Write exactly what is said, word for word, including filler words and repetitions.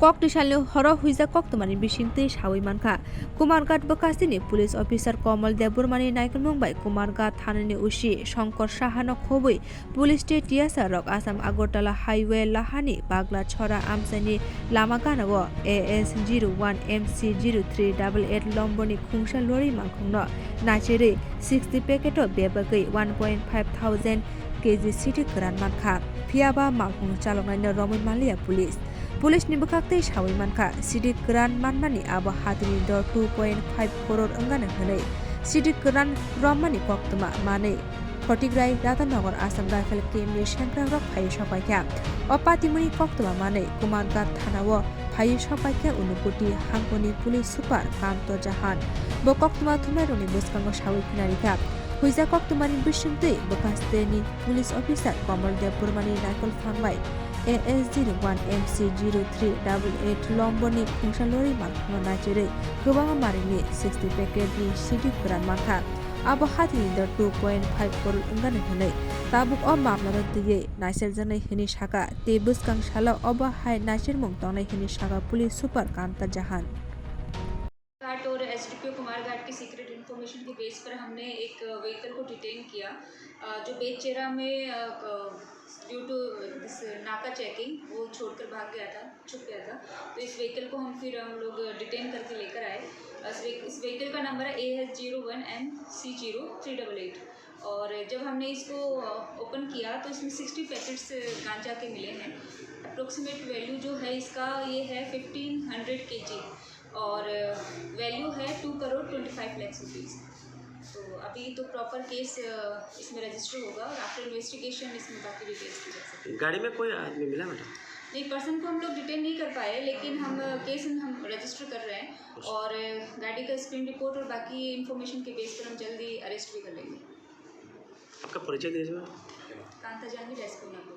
Koktisalni horo huijak koktwmani bisingtwi sawi mankha. Kumarghat bwkhastini police officer Komol Debbarmani naikolmung bai Kumarghat thanani O C Shankar Sahano khobwi police tei T S R rok Assam Agartala highway lahani Bagla Chhora amchaini lama ganao A S zero one M C zero three double eight lomboni khungsa lori malkhungno nacherwi sixty packet o bebagwi one point five thousand K G sidi kwran mankha. Phiyaba malkhung chaloknaino romwi manliya police. Police ni bwkhaktwi sawi mankha, sidi kwran manmani abo hatini dor two point five crore wngani hwnwi sidi kwran romani koktwma manwi Khotigrai Radhanagar Assam Rifle Camp ni sengkrakrok phaiwi sokpaikha. O patimuni koktwma manwi Kumarghat thanao phaiwi sokpaikha Unakoti hangkoni police super Kanto Jahan. Bo koktwma thumnairokni bwskango sawi khnarikha. Huijak koktwmani bisingtwi bwkhasteni police officer Komol Debbarmani naikol phang bai A S zero one M C zero three double eight lomboni khungsa lori malkhungno nacherwi kwbangma marini sixty packet ni sidi kwran mankha. Abo hatini dor two point five crore wngani hwnwi tabuk o mamlano twiwi naicherjaknai hwnwi sakha tei bwskang salo obo hai naichermung tongnai hwnwi sakha police super Kanta Jahan. घाट और एसडीपीओ कुमारघाट की secret information के बेस पर हमने एक व्हीकल को डिटेन किया, अ, जो बेचेरा में, अ, क-, ड्यू टू दिस नाका चेकिंग वो छोड़कर भाग गया था, छुप गया था। तो इस व्हीकल को हम फिर हम लोग डिटेन करके लेकर आए। इस व्ही-, इस व्हीकल का नंबर है A S zero one M C zero three double eight। और जब हमने इसको, अ, ओपन किया तो इसमें सिक्सटी पैकेट्स गांजा के मिले हैं। अप्रोक्सीमेट वैल्यू जो है इसका, ये है फिफ्टीन हंड्रेड केजी। और वैल्यू है टू करोड़ ट्वेंटी फाइव लैक्स रुपीज़। तो अभी तो प्रॉपर केस, अ, इसमें रजिस्टर होगा और आफ्टर इन्वेस्टिगेशन इसमें बाकी डिटेल्स दी जा सकती है। गाड़ी में कोई आदमी मिला, मैडम? नहीं, पर्सन को हम लोग डिटेन नहीं कर पाए, लेकिन हम, अ, केस हम रजिस्टर कर रहे हैं और, अ, गाड़ी का स्क्रीन रिपोर्ट और बाकी इन्फॉर्मेशन के बेस पर हम जल्दी अरेस्ट भी कर लेंगे। आपका परिचय दीजिए, मैम। कांता जानी, डेस्क उनाकोटी।